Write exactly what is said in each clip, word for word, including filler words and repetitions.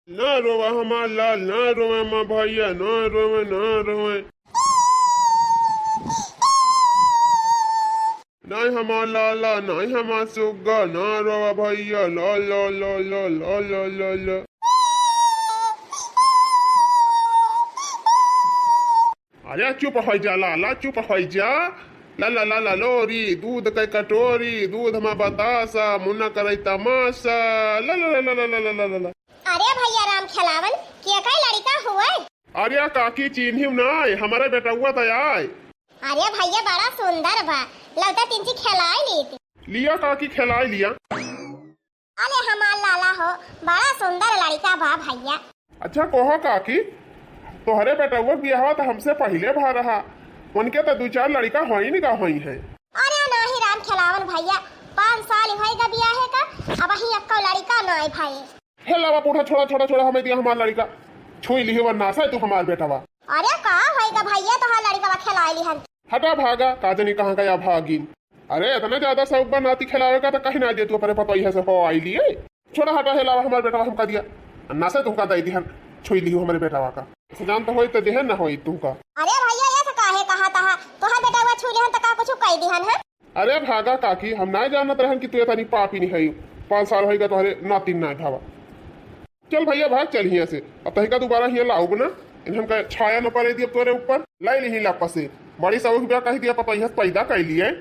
ना रोवा हमार लाल, ना रोवा हमार भैया, ना रोवा, ना रोवा। नाहीं हमार लाला, नाहीं हमार सुग्गा, ना रोवा भैया, ला, ला, ला। अरे चुप होइ जा लाला, चुप होइ जा। ला, ला, ला, ला, लोरी, दूध के कटोरी, दूध मा बतासा, मुन्ना करे तमासा। ला, ला, ला, ला। अरे भैया राम खेलावन, के कई लड़िका हुए? अरे काकी, चिन्हिम नाय, हमरे बेटउआ त आय। अरे भैया, बड़ा सुंदर बा, लौटा तिनची खेलाइ लीत। लिया काकी, खेलाइ लिया। अरे हमार लाला हो, बड़ा सुंदर लड़िका बा भैया। अच्छा कहो काकी, तोहरे बेटउआ के बियाहवा त हमसे पहिले भा रहा, उनके त दू चार लड़िका होइन गा होइहैं। अरे नाहीं राम खेलावन भैया, पाँच साल होइगा बियाहे का, अबहीं एक्को लड़िका नाय भए। हे लावा बूढ़ा, छोड़ा, छोड़ा, छोड़ा, हमें दिया हमार लड़िका। छुई लिही वरना से तू हमार बेटवा। अरे का होइगा भैया, तोहार लड़िकवा खेलाइ लिहन। हटा भागा, का जानी कहाँ गया भागिन। अरे इतना ज्यादा शौक बा नाती खेलावे का, त कहीं ना दे तू अपने पतोहिया से हो आई लिए। छोड़ा हटा, हे लावा हमार बेटवा हमका दिया। ना से तुमका दे दिहन, छुई लिही हमरे बेटवा का। सजान तो होई त देहन ना होई तुमका। अरे भैया, ये तो काहे कहा तहा, तोहार बेटवा छुई लिहन त का कुछ कह दिहन है? अरे भागा काकी, हम नाय जानत रहन कि तू एतनी पापिन हइउ। पाँच साल होइगा तोहरे नातिन नाय भावा। चल भैया भाग चल हियाँ से, अब तहिका दोबारा हियाँ लाउब ना, इन्हन का छाया न पड़े दिया तोरे ऊपर। लाई लिही लापा से, बड़ी साहू बिया कहि दिया पतोहिया से पैदा कइ लिए।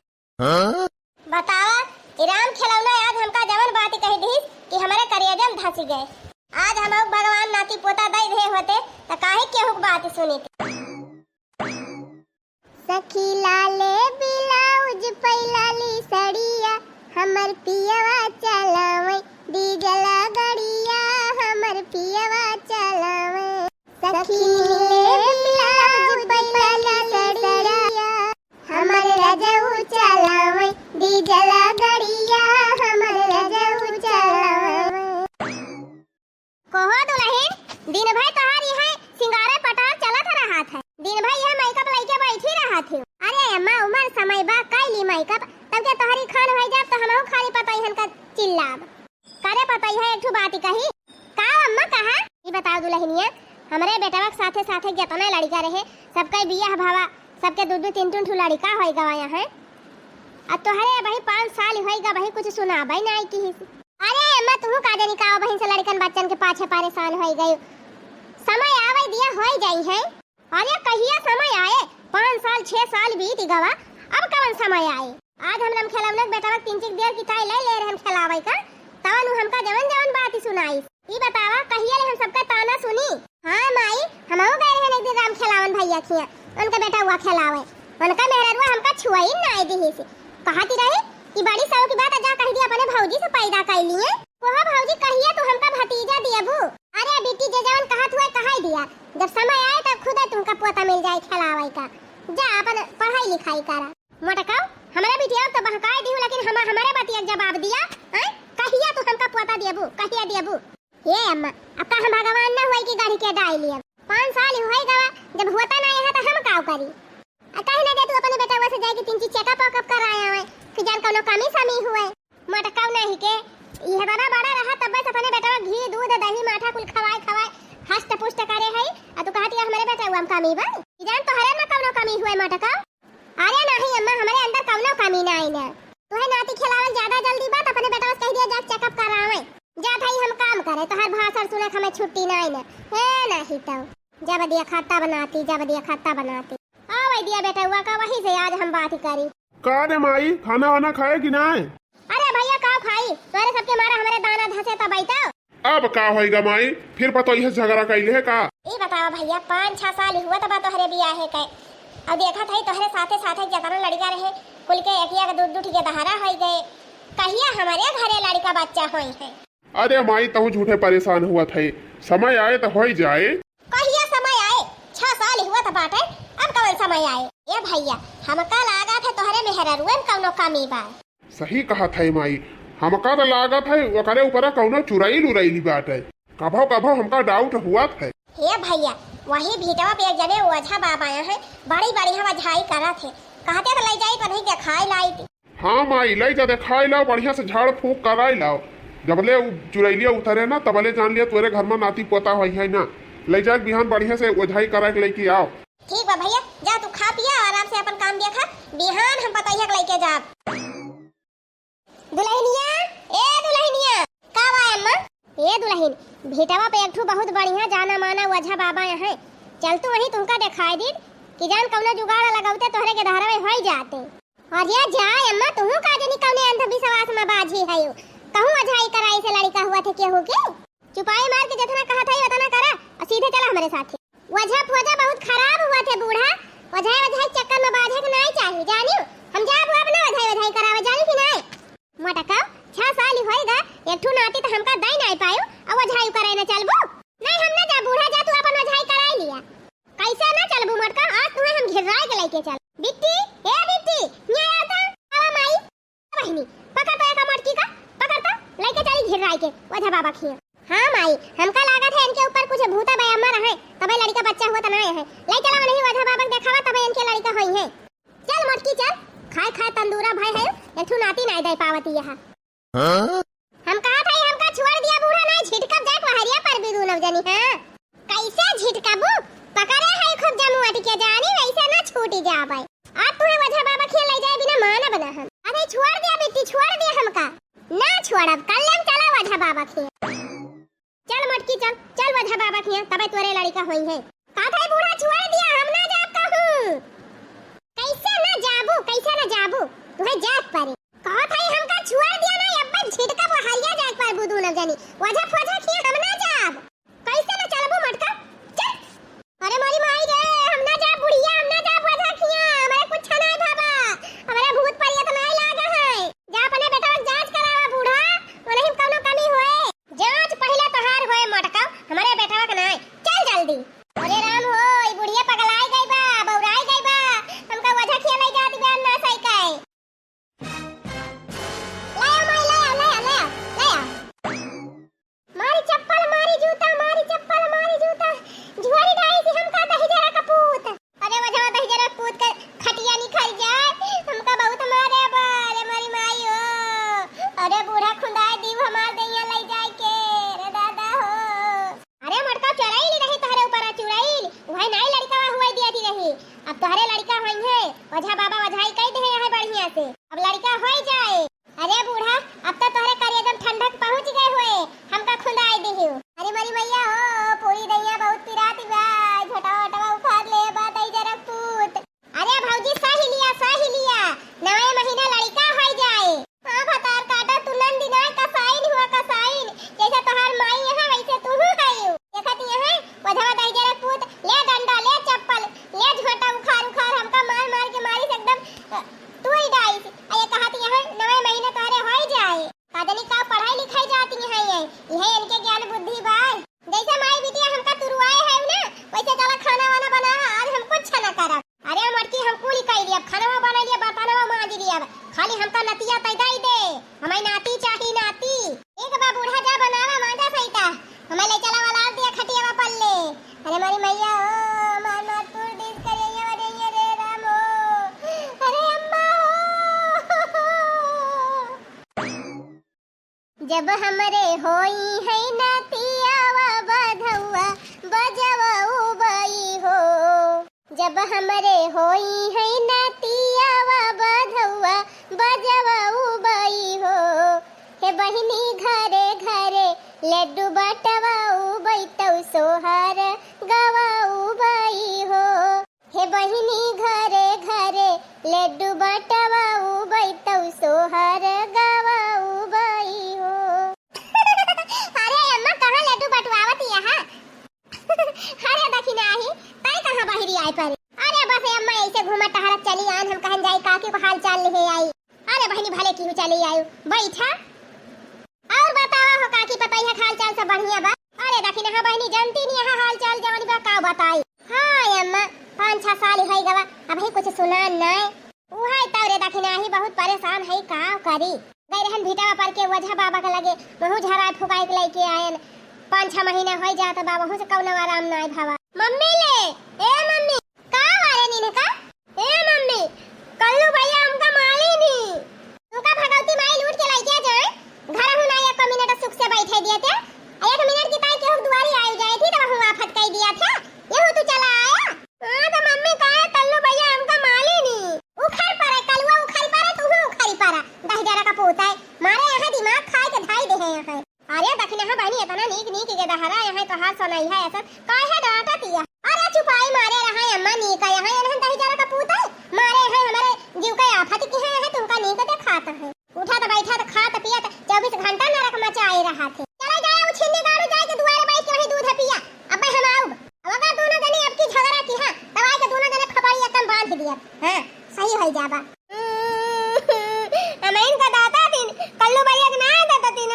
बतावा, ई राम खेलौना आज हमका जवन बात कहि दिहिस कि हमरे करेजा में धंसि गए। आज हमहू भगवान नाती पोता दइ दे होते त काहे केहू के बात सुनित। सखी लाले ब्लाउज पै लाली सड़िया, हमर पियवा चलावै डीजल गड़िया, हमर पियवा चलावै। सखी लाले ब्लाउज पै लाली सड़िया, हमर रजऊ चलावै डीजल गड़िया, हमर रजऊ चलावै। कहो दुलहिन, दिन भर तोहार इहे सिंगारे पटार चलत रहत है। दिन भर इहे मेकअप लइके बैठी रहत है। अरे अम्मा, उमर समय बा, कइ ली मेकअप, तब के तोहरी खान होइ जाब तो हमहू खाली पतोहियन का चिल्लाब। करे पतोहिया एक ठो बात कही। का अम्मा कहा? ई बताओ दुलहिनिया, हमरे बेटवा के साथे साथे जेतना लड़िका रहे, सबके बियाह भवा, सबके दू दू तीन तीन ठो लड़िका होइ गवा है। आ तोहरे अबही पाँच साल होइगा, अबही कुछ सुनाबै नाई किहिस। अरे अम्मा, तुहू का जानी का बहिन से लड़िकन बच्चन के पाछे परेशान होइ गयू। समय आवै दिया, होइ जाई है। अरे कहिया समय आए, पाँच साल छह साल बीत गवा, अब कवन समय आए? आज हम राम खेलौना के बेटवा के तिनचिक देर की ताई ले ले रहन खेलावै का, तवन उ हमका जवन जवन बात सुनाइस। ई बतावा, कहिया ले हम सबका ताना सुनी? हाँ माई, हमहू गए रहन एक दिन राम खेलावन भैया खिया, उनका बेटवा खेलावै, उनका मेहररुआ हमका छुआई नाई दिहिस। कहती रही कि बड़ी साहू की बात जा कहि दिया अपने भौजी से पैदा कइ लिए। कोहो भौजी, कहिया तू हमका भतीजा दियबू? अरे बिट्टी, जे जवन कहत हुए कहै दिया, जब समय आए तब खुदे तुमका पोता मिल जाए खेलावै का। जा अपन पढ़ाई लिखाई करा। मोटकाऊ, हमरा बिटिया तो बहकाए दिहू, लेकिन हम, हमरे बतिया के जवाब दिया। हैं? कहिया तू हमका पोता दियबू? कहिया दियबू? हे अम्मा, अब का हम भगवान ना हुए कि गढ़ के डाई लियब? पाँच साल ही होइ गवा, जब होता ना यहाँ तो हम काव करी? आ काहे ना दे तू अपने बेटवा से जाए कि तिनची checkup वकअप कराए आवे, कि जान कौनो कमी समी हुए। मोटकाऊ नहीं के, इहे बड़ा बड़ा रहा तब से अपने बेटवा घी, दूध, दही, माठा कुल खवाए खवाए हष्ट पुष्ट करे है। आ तू कहती है हमरे बेटवा में कमी बा? कि जान तोहरे में कौनो कमी हुए मोटकाऊ? अरे नहीं अम्मा, हमरे अंदर कौनो कमी नहीं ना। तुहे नाती खिलावल ज्यादा जल्दी बा, त अपने बेटवा से कहि दिया जा checkup करावे। जा भाई हम काम करे, तोहर भाषण सुने के हमें छुट्टी नहीं ना। हे नहीं तो। जब देखा तब नाती, जब देखा तब नाती। आवे दिया बेटवा का, वही से आज हम बात करी। का रे माई, खाना वाना खाए कि नाय? अरे भैया, का खाई? तोरे सबके मारा हमरे दाना धसे तब बैठो। अब का होइगा माई, फिर पतोहिया से झगड़ा कइले है का? ई बतावा भैया, पाँच छह साल ही हुआ तब तोहरे बियाहे के। अब देखत हई तोहरे साथे साथे जतना लड़िका रहे, कुल के एक एक दू दू ठिके दहारा होई गए। कहिया हमरे घरे लड़िका बच्चा होई है? अरे माई, तहू झूठे परेशान हुआ थे, समय आए तो होई जाए। कहिया समय आए? छह साल ही हुआ त बाटे, अब कवन समय आए? ए भैया, हमका लागत है तोहरे मेहररुए में कौनो कमी बा। सही कहत है माई, हमका त लागत है ओकरे ऊपर कौनो चुड़ैल उड़ैली बाटे। कभो कभो हमका doubt हुआ थे। हे भैया, वही भीटवा पे एक जने ओझा बाबा आए हैं, बड़ी बड़ी हम अझाई करत है, कहते तो ले जाई तो नहीं देखाई लाई थी। हाँ माई, ले जा देखाई लाओ, बढ़िया से झाड़ फूक कराई लाओ, जबले उ चुरैलिया उतरे ना, तबले जान लिया तोरे घर में नाती पोता होई है ना। ले जाके बिहान बढ़िया से ओझाई करा के लेके आओ। ठीक बा भैया, जा तू खा पिया, आराम से अपन काम देखा, बिहान हम पतैया के लेके जाब। दुलहिनिया, ए दुलहिनिया। का बा अम्मा? ए दुलहिन, भिटवा पे एक ठू बहुत बढ़िया जाना माना ओझा बाबा हैं, चल तू वहीं तुमका देखाई दीन कि जान कौनो जुगाड़ लगौते तोहरे के धरवे होई जाते। अरे जा अम्मा, तुहू का जनी कौने अंधविश्वास में बाझी है, कहूँ ओझाई कराई से लड़का हुआ थे केहू के। चुपाई मार के जितना कहत है उतना करा और सीधे चला हमरे साथे। ओझा फोझा बहुत खराब हुआ थे बूढ़ा, ओझाई ओझाई चक्कर में बाझे के नाई चाही, जानियो? हम जाब अब ना ओझाई ओझाई करावे, जानी कि नाई? मोटका, छह साल ही होएगा, एक ठू नाती तो हमका दई नाई पायो, अब ओझाई करे न चलबो? नहीं, हम ना जा बूढ़ा, जा तू अपन ओझाई कराई लिया। कैसे ना चलबू मोटका, आज तुम्हें हम घिर्राए के लेके चल। बिट्टी, ए बिट्टी, यहाँ आओ तो, आवा माई। बहिनी, पकड़ तो एका मटकी का, पकड़ तो, लइके चली घिर्राई के, ओझा बाबा खिया। हाँ माई, हमका लागत है इनके ऊपर कुछ भूता बयामा रहे, तबे लड़का बच्चा हुआ त ना है। ले चला उन्हीं ओझा बाबा के देखावा, तबे इनके लड़का होई है। चल मटकी चल, खाए खाए तंदूरा भाई है, एक ठू नाती नाई दे पावती यहाँ। हाँ? हम कहा था, हमका छोड़ दिया बूढ़ा, नहीं झिटकब जाए पहरिया पर भी दूनब जनी, हाँ? कैसे झिटकबू? पकड़े है खूब जमुअट के जानी, वैसे ना छूटी जाबे। आज तुम्हें ओझा बाबा खिया ले जाए बिना मानब ना हम। अरे छोड़ दिया बिट्टी, छोड़ दिया हमका। ना छोड़ब, कल हम चला ओझा बाबा खिया। चल मोटकी चल, चल ओझा बाबा खिया, तबे तोरे लड़का होई है। का भाई बूढ़ा छोड़ दिया, हम ना जाब कहूँ। कैसे ना जाबू, कैसे ना जाबू, तुम्हें जात परे। का भाई हमका छोड़ दिया ना, अब्बा झिटका बहरिया जाए पर बुदू न जानी। ओझा फोझा खिया हम ना जाब। कैसे ना चलबू मटका? चल। अरे मोरी माई रे, हम ना जाब बुढ़िया, हम ना जाब ओझा खिया, हमरे कुछ ना भावा, हमरे भूत परियत ना लागा है। जा अपने बेटा के जांच करावा बूढ़ा, वही कौनो कमी होए। जांच पहले तोहार होए मटका, हमरे बेटा के ना। चल जल्दी। अरे राम हो, ई बुढ़िया पगलाई गई बा, बौराई गई बा, हमका ओझा खिया ले जात बा ना सही काए। ले आ माई, ले आ, ले आ, ले आ, ले आ। मारी चप्पल, मारी जूता, मारी चप्पल, मारी जूता। झोरी डाई से हमका दहिजरा का पूत। अरे ओझवा दहिजरा का पूत के खटिया निखर जाए, हमका बहुत मारे बा। अरे मारी माई हो, अरे बूढ़ा खुंदाए दीव हमार दहिया ले जाए के, रे दादा हो। अरे मोटका चुड़ैल रही तोहरे ऊपर चुड़ैल, वही नाई लड़का हुआ दिया थी रही। अब तोहरे लड़का होई है, ओझा बाबा ओझाई कई दे है बढ़िया से, अब लड़का होई जाए। अरे बूढ़ा, अब तो तोहरे करेजा में ठंडक पहुँच गए हुए, हमका खुंदाई दिहियो। अरे मरी मैया हो, पूरी दहिया बहुत पिरात बा, झोटवा ओटवा उखाड़ ले बा, दहिजरा पूत। अरे भौजी, सही लिया, सही लिया, नवे महीना लड़का होई जाए। हाँ भतार काटा, तू नंदी ना, कसाइन हुआ, कसाइन। जैसे तोहार माई है, वैसे तू हूँ है। देखत यहाँ, ओझवा दहिजरा पूत, ले डंडा, ले चप्पल, ले झोटा उखाड़, उखाड़, हमका मार, मार के मारी से एकदम, अ, तू ही डाइस। आ ये कहत यहाँ, नवे महीने तोहरे होई जाए। का जानी का पढ़ाई लिखाई जाती है ये, यह इनके ज्ञान बुद्धि बा। जैसे माई बिटिया हमका तुरुआए है ना, वैसे चला खाना वाना बना, आज हम कुछ ना करब। अरे मोटकी, हम कुल कई लियब, खानवा बना लियब, बर्तनवा मांज लियब, खाली हमका नतिया तै दे दे, हमें नाती चाही, नाती। एक बा बूढ़ा, जा बनावा मांजा सहिता, हमें ले चला वाला दिया खटियावा पल्ले। अरे मारी मैया हो, मार मार तूर दीस करिया वजैया रे राम हो। अरे अम्मा हो। जब हमरे होई है नतियावा बधौआ बजवा उबई हो। जब हमरे होई है नतियावा बधौआ बजवा उबई हो। हे बहिनी घरे घरे लड्डू बटवा उबई तौ सोहर गवा उबई हो। हे बहिनी घरे घरे लड्डू बटवा उबई तौ सोहर गवा उबई हो। अरे अम्मा, कहाँ लड्डू बटवावत यहाँ? अरे दखिनाही, तै कहाँ बहिरी आए परे? अरे बस अम्मा, ऐसे घूमत टहरत चली आन, हम कहन जाई काकी को हाल चाल लिहे आई। अरे बहिनी, भले किहू चली आयु, बैठा। और बतावा हो काकी, पतैया के हाल चाल सब बढ़िया बा? अरे दखिनहा बहिनी, जानती नहीं यहाँ हाल चाल जवन बा, का बताई। हाँ अम्मा, पाँच छह साल होई गवा, अबही कुछ सुनान नाय। उहाई तौ रे दखिनहा ही बहुत परेशान है, का करी। गई रहन भिटवा पर के ओझा बाबा के लगे, वहू झराए फुकाए के लेके आयन। पाँच छह महीना होई जात बा, वहू से कौनो आराम नाय भवा। मम्मी ले, ए मम्मी, का वारे नीन का? ए मम्मी, कल्लू भैया हमका मारी नी। तुमका भगवती माई लूट के लइके जाए, घर हूँ ना एक मिनट ठे दिया थे। एक मिनट की ताई केहू दुआरी आई जाए थी तो वहू आफत कई दिया था। यहू तू चला आया। हाँ तो मम्मी कहे कल्लू भैया हमका माली नी। उखड़ पड़े, कलुआ उखड़ पड़े, तू उखड़ पड़ा। दहिजरा का पूत है। मारे यहाँ दिमाग खाए के धाई दे है यहाँ। अरे दखिनहा बहिनी, इतना नीक नीक के दहरा यहाँ तो हाथ सुनाई है ऐसा। काहे डांटा तिया? अरे चुपाई मारे रहा है अम्मा, नीक है यहाँ, इन्हन दहिजरा का पूत है। मारे यहाँ हमारे जीव का आफत की है, यहाँ तुमका नीक देखात है। उठत बैठत खात पियत चउबीस घंटा नरक मचाए रहा थे। चले जाए उ छिन्नी गाड़ू जाए के दुआरे बैठ के वही दूध पिया। अबे हम आउब। अब अगर दोनों जने अब की झगड़ा की है, तब आए के दोनों जने खपड़ी एकदम बांध दिया। हाँ, सही होई जाबा। हम इनका दाता दिन, कल्लू भैया के ना दाता दिन।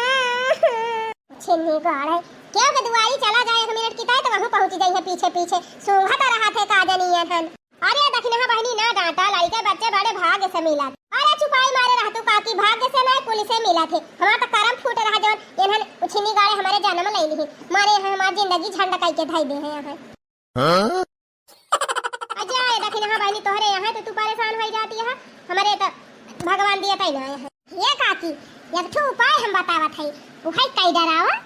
छिन्नी गाड़े, केहू के दुआरी चला जाए एक मिनट की ताई तो वहू पहुँच जाई है पीछे पीछे। सूंघत रहा थे का जनियन हन। अरे दखिनहा बहिनी ना डांटा, लड़के बच्चे बड़े भाग्य से मिला। अरे चुपाई मारे रह तू काकी, भाग्य से ना पुलिस से मिला थे। हमार तो करम फूट रहा जौन इन्हन उछिनी गाड़े हमारे जन्म ले ली। मारे यहाँ हमार जिंदगी झंड कई के धाई दे हैं यहाँ। हाँ? अजय दखिनहा बहिनी तोहरे यहाँ तो तू परेशान हो जाती है, हमारे तो भगवान दिए तई ना यहाँ। ये काकी, एक ठो उपाय हम बतावत है, उखाई कई डरावा।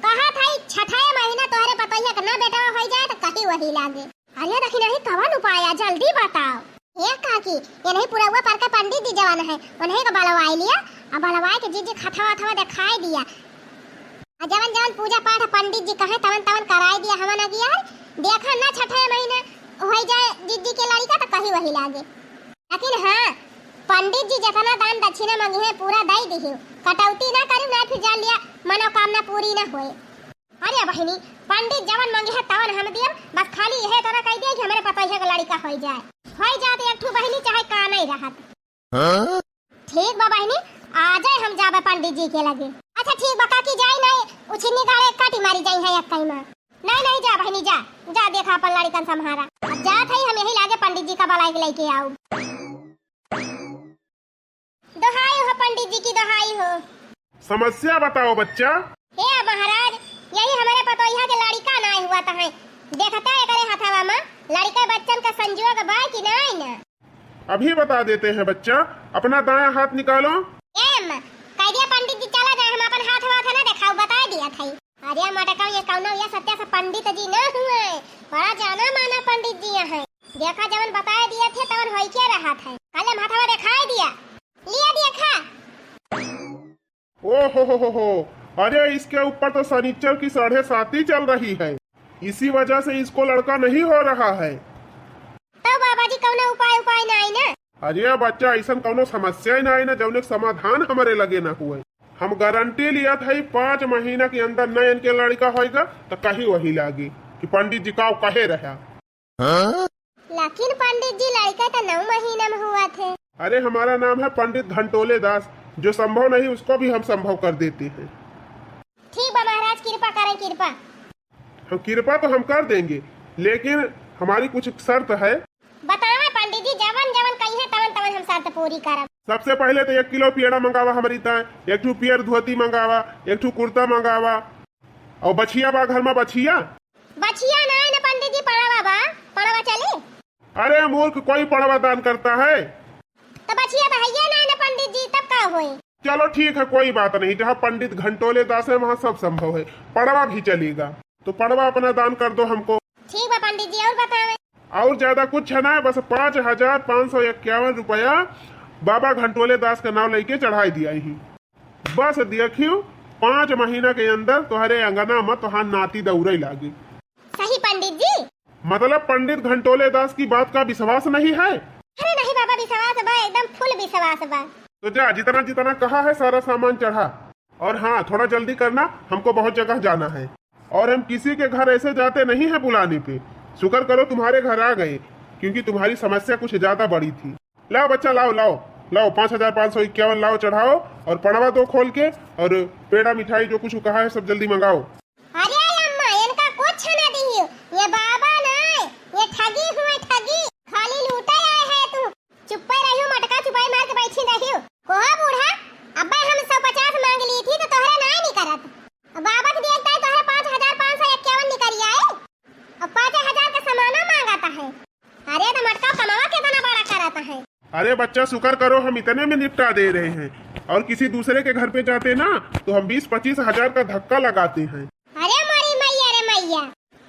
कहा था छठे महीना तोहरे पतोहिया के ना बेटा हो जाए तो कहीं वही लागे। अरे दखिनही कवन उपाय है, जल्दी बताओ। हे काकी, ये नहीं पुरौआ पर के पंडित जी जवन है, उन्हीं को बलवाई लिया, और बलवाई के जिज्जी खथवा अथवा दिखाई दिया। और जवन जवन पूजा पाठ पंडित जी कहे तवन तवन कराई दिया हमन अगियार। देखा ना छठे महीने होई जाए जिज्जी के लड़का तो कहीं वही लागे। लेकिन हाँ, पंडित जी जितना दान दक्षिणा मंगी है पूरा दई दिहियो, कटौती ना करी ना फिर जान लिया मनोकामना पूरी ना होए। अरे बहिनी, पंडित जवन मंगिहे तवन हम दियब, बस खाली यहे तोरा कह दिया कि हमरे पतोहिया के लड़का होई जाए। होई जात एक ठू बहिनी चाहे का नहीं रहत। हाँ? ठीक बा बहिनी, आ जाए हम जाबे पंडित जी के लगे। अच्छा ठीक बा काकी, जाई नहीं, उछिन्नी गाड़े काटी मारी जाई है एक कई में। नहीं नहीं जा बहिनी जा, जा देखा अपन लड़कन सम्हारा। अब जात है हम यही लागे पंडित जी का बलाई के लेके आऊ। दोहाई हो पंडित जी की, दोहाई हो। समस्या बताओ बच्चा। हे महाराज, यही हमारे पतोहिया के लड़का ना हुआ था है। देखता एकरे हथवा में लड़का बच्चन का संजोग बा कि नहीं ना? अभी बता देते हैं बच्चा, अपना दायां हाथ निकालो। एम, कह दिया पंडित जी चला जाए, हम अपन हाथ वाथ ना दिखाऊ, बता दिया था। अरे मटका, ये कौनो ये सत्या से पंडित जी ना हुए, बड़ा जाना माना पंडित जी यहाँ। देखा जवन बताए दिए थे तवन होई के रहा था। कल हम हथवा दिखाई दिया, लिया देखा। ओ हो हो हो हो, अरे इसके ऊपर तो शनिचर की साढ़े साती चल रही है, इसी वजह से इसको लड़का नहीं हो रहा है। तो बाबा जी कौनो उपाय उपाय ना आई ना? अरे बच्चा, ऐसन कौनो समस्या ही ना आई ना जौन एक समाधान हमारे लगे ना हुए। हम गारंटी लिया था पाँच महीना के अंदर न इनके लड़का होएगा तो कहीं वही लागी कि पंडित जी का कहे रहा। हाँ? लेकिन पंडित जी लड़का तो नौ महीना में हुआ थे। अरे हमारा नाम है पंडित घंटोले दास, जो संभव नहीं उसको भी हम संभव कर देते हैं। ठीक बा महाराज, कृपा करें कृपा। हम कृपा तो हम कर देंगे, लेकिन हमारी कुछ शर्त है। बतावे पंडित जी, जवन जवन कही है तवन तवन हम शर्त पूरी करब। सबसे पहले तो एक किलो पेड़ा मंगावा हमारी ताए, एक ठू पियर धोती मंगावा, एक ठू कुर्ता मंगावा, और बछिया बा घर में बछिया। बछिया ना है ना पंडित जी, पड़वा बा, पड़वा चली। अरे मूर्ख, कोई पड़वा दान करता है? तो बछिया तो है ना ना पंडित जी, तब का होई? चलो ठीक है, कोई बात नहीं, जहाँ पंडित घंटोले दास है वहाँ सब संभव है, पड़वा भी चलेगा। तो पड़वा अपना दान कर दो हमको। ठीक बा पंडित जी, और बतावे? और ज्यादा कुछ है ना, बस पाँच हजार पाँच सौ इक्यावन रुपया बाबा घंटोले दास का नाम लेके चढ़ाई दिया ही। बस देखियो, पाँच महीना के अंदर तोहरे अंगना में तोहार नाती दौड़े लागी। सही पंडित जी। मतलब पंडित घंटोले दास की बात का विश्वास नहीं है? अरे नहीं बाबा, विश्वास बा, एकदम full विश्वास बा। तो जा, जितना जितना कहा है सारा सामान चढ़ा। और हाँ, थोड़ा जल्दी करना, हमको बहुत जगह जाना है। और हम किसी के घर ऐसे जाते नहीं है बुलाने पे। शुक्र करो तुम्हारे घर आ गए, क्योंकि तुम्हारी समस्या कुछ ज्यादा बड़ी थी। लाओ बच्चा, लाओ, लाओ, लाओ, पाँच हजार पाँच सौ इक्यावन लाओ, चढ़ाओ और पड़वा दो खोल के, और पेड़ा मिठाई जो कुछ कहा है सब जल्दी मंगाओ। अरे अम्मा, इनका कुछ ना दियो, ये बाबा ना, ये ठगी हुए ठगी, खाली लूटे आए हैं तू। चुप्पे रहियो मटका, चुपाई मार के बैठी रहियो। कोहा बूढ़ा, अब्बे हम सौ पचास मांग ली थी तो तोहरे नाय निकरत। अब बाबा के दिए ताई तोहरे पाँच हजार पाँच सौ इक्यावन निकल आए। अब पाँच हजार का सामानो मांगता है। अरे तो मटका कमावा कितना बड़ा करता है। अरे बच्चा, शुक्र करो, हम इतने में निपटा दे रहे हैं, और किसी दूसरे के घर पे जाते ना, तो हम बीस पच्चीस हजार का धक्का लगाते हैं। अरे मोरी मैया रे मैया,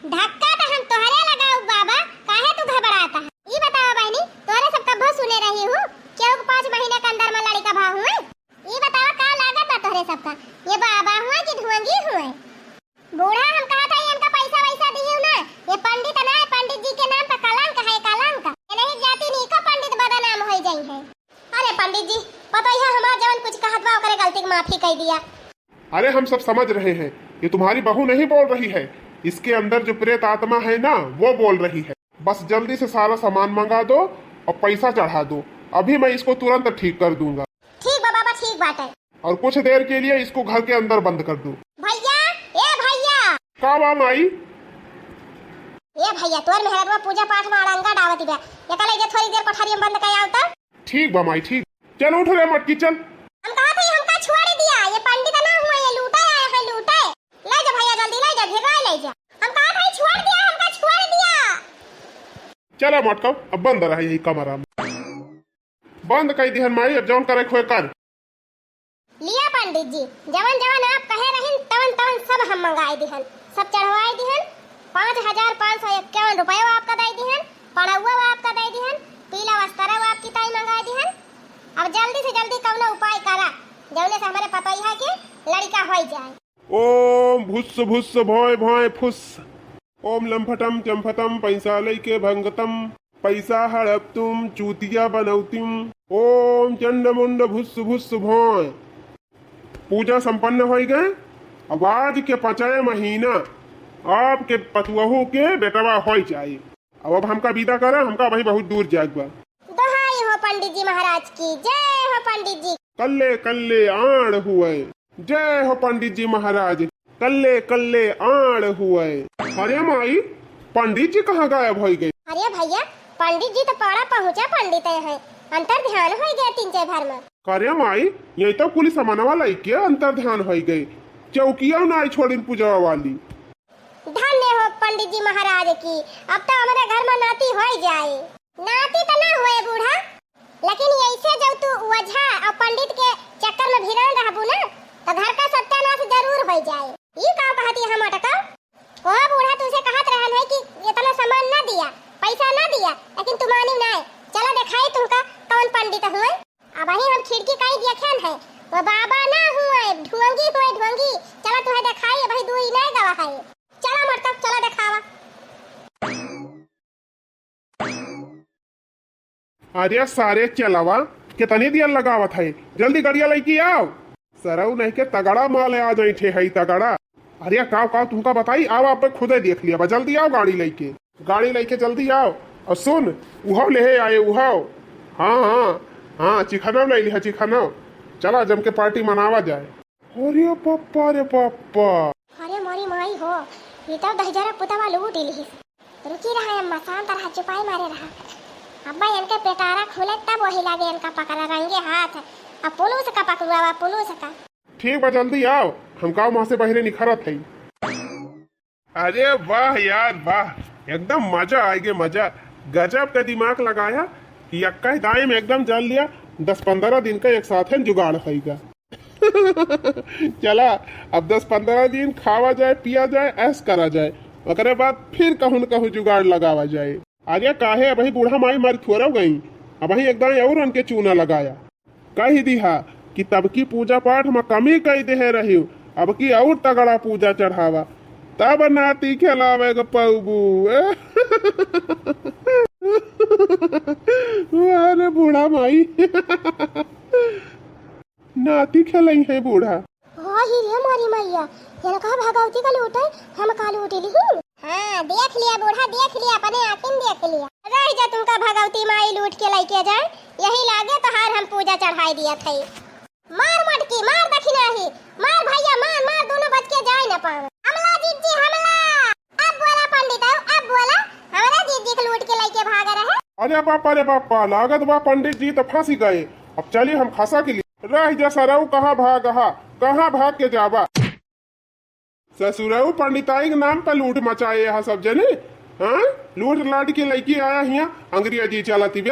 धक्का तो हम तोहरे लगाऊ बाबा, काहे तू घबराता है? ई बतावा बहनी, तोहरे सब कब्बो सुने रही हूँ, केहू के पाँच महीना के अंदर में लड़का भा हुए? ई बतावा का लागत बा तोहरे सबका, ये बाबा हुए कि ढोंगी हुए? बूढ़ा, हम कहत हई, इनका पैसा वैसा दियो ना। ये पंडित ना है, पंडित जी के नाम पर कलंक है, कलंक। ये नहीं जाति नीको पंडित बदनाम होई जाई है। अरे पंडित जी, पतोहिया हमार जवन कुछ कहत बा, ओकरे गलती के माफी कई दिया। अरे हम सब समझ रहे हैं, ये तुम्हारी बहू नहीं बोल रही है, इसके अंदर जो प्रेत आत्मा है ना, वो बोल रही है। बस जल्दी से सारा सामान मंगा दो और पैसा चढ़ा दो, अभी मैं इसको तुरंत ठीक कर दूंगा। ठीक बा बाबा, ठीक बाटे। और कुछ देर के लिए इसको घर के अंदर बंद कर दो। भैया, ए भैया। का बा माई? ए भैया, तोर मेहररुआ पूजा पाठ में अड़ंगा डावत बा, एका ले जा थोड़ी देर कोठरिया में बंद कर आओ तो। ठीक बा माई, ठीक। चल उठ रे मटकी, चल। हम कहत हई हमका छोड़ दिया, ये पंडित ना हुआ, ये लूटे आया है, लूटे। ले जा भैया, जल्दी ले जा, भिरवाए ले जा। हम कहत हई छोड़ दिया, हमका छोड़ दिया। चला मटका, अब बंद रहा यही कमरा में। बंद कई दिहन माई, अब जौन करे खोए कर। लिया पंडित जी, जवन जवन आप कहे रहिन, तवन तवन सब हम मंगाए दिहन, सब चढ़वाए दिहन। पाँच हजार पाँच सौ इक्यावन रुपयो आपका दे दिहन, पड़ौआ आपका दे दिहन, पीला वस्त्र आपकी ताई मंगाए दिहन। अब जल्दी से जल्दी कौनो उपाय करा, जौने से हमारे पतोहिया के लड़का होई जाए। ओम भुस्स भुस्स भोंय भोंय फुस्स। ओम लंफटम चंफटम पैसा लइके भंगतम, पैसा हड़पतुम चूतिया बनौतिम। ओम चंड मुंड भुस्स भुस्स भोंय। पूजा संपन्न होई गए। अब आज के पाँचवे महीना आपके पतुअहू के बेटवा होई जाए। अब, अब हमका विदा करा, हमका वही बहुत दूर जाए बा। दोहाई हो पंडित जी महाराज की, जय हो पंडित जी। कल्ले कल्ले आण हुए। जय हो पंडित जी महाराज, कल्ले कल्ले आण हुए। अरे माई, पंडित जी कहाँ गायब होई गए? अरे भैया, पंडित जी तो पाड़ा पहुँचा पंडित है, अंतर ध्यान होई गया तीन चार भर में। अरे माई, ये तो कुल समनवा लइके अंतर ध्यान होई गए, चौकिया ना आई छोड़िन पूजवा वाली। धन्य हो पंडित जी महाराज की, अब तो हमारे घर में नाती होई जाए। नाती तो ना हुए बूढ़ा, लेकिन ऐसे जब तू ओझा और पंडित के चक्कर में भिड़ल रहबू ना, तो घर का सत्यानाश जरूर हो जाए। ई का कहती हम अटका? ओ बूढ़ा, तुझसे कहत रहन है कि इतना सामान ना दिया, पैसा ना दिया, लेकिन तू मानी ना। चला दिखाई तुमका कौन पंडित हुए। अब ही हम खिड़की कहीं देखेन है, वो बाबा ना हुए, ढोंगी हुए, ढोंगी। चला तुम्हें दिखाई, अभी दूरी नहीं गवा है। चला मरता, चला दिखावा। अरे सारे चेलवा, कितनी देर लगावत है, जल्दी गड़िया लइके आओ। सरऊ नहीं के तगड़ा माल है, आज ऐठे है तगड़ा। अरे काव काव तुमका बताई, आओ आप खुदे देख लिया बा, जल्दी आओ गाड़ी लइके, गाड़ी लइके जल्दी आओ। और सुन, उहव लेहे आए, उहव। हाँ, हाँ, हाँ, चिखनव ले लिहा, चिखनव। चला जम के पार्टी मनावा जाए। अरे पप्पा रे पप्पा। अरे मोरी माई हो, ई तो दहिजरा पुतवा लूट लिहिस। रुकी रहा अम्मा, शांत रहा, चुपाई मारे रहा। अब्बा इनके पेटारा खुले तब वही लागे इनका पकड़ा रंगे हाथ। अब पुलिस का पकड़ुआ, पुलिस का। ठीक बा, जल्दी आओ, हम गाँव वहाँ से बहरे निखरत हई। अरे वाह यार वाह, एकदम मजा आइगे मजा। गजब का दिमाग लगाया कि यक्का ही दाई में एकदम जल लिया। दस पन्द्रह दिन का एक साथ है जुगाड़ होइगा। चला, अब दस पन्द्रह दिन खावा जाए, पिया जाए, ऐश करा जाए, ओकरे बाद फिर कहूँ न कहूँ जुगाड़ लगावा जाए। अरे काहे, अबही बूढ़ा माई मर थोड़ा गई, अबही एक दाई और उनके चूना लगाया। कहि दिहा कि तबकी पूजा पाठ म कमी कइ देहे रहिउ, अबकी अउर तगड़ा पूजा चढ़ावा, तब नाती खेलावे क पउबू। वाह रे बूढ़ा माई। नाती खेलइहैं बूढ़ा। ओ ही रे मोरी मैया, इनका भगवती का लूटे, हम का लूट लिही। हाँ, देख लिया बूढ़ा, देख लिया, अपने आँखिन देख लिया। रहि जा तुमका भगवती माई लूट के लइके जाए, यही लागे तोहार हम पूजा चढ़ाई दिया थई। मार मटकी, मार दखिनाही, मार भैया, मार, मार, दोनों बच के जाए न पावे। हमला जीजी, हमला। अब बोला पंडित, अब बोला, हमरा जीजी के लूट के लइके भाग रहे। अरे बाप, अरे बाप, लागत बा पंडित जी त फंसी गए। अब चली हम खसा के लिए। रहि जा सरऊ, कहाँ भाग हा, कहाँ भाग के जाबा? ससुरऊ पंडिताई के नाम पे लूट मचाए हा सब जने। हाँ, लूट लाट के लइके आया हिया, अंग्रेजी चलती बे।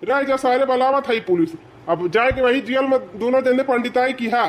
रह जा सारे, बलावत है पुलिस। अब जाए के वही जेल में दोनों जने पंडिताई किहा।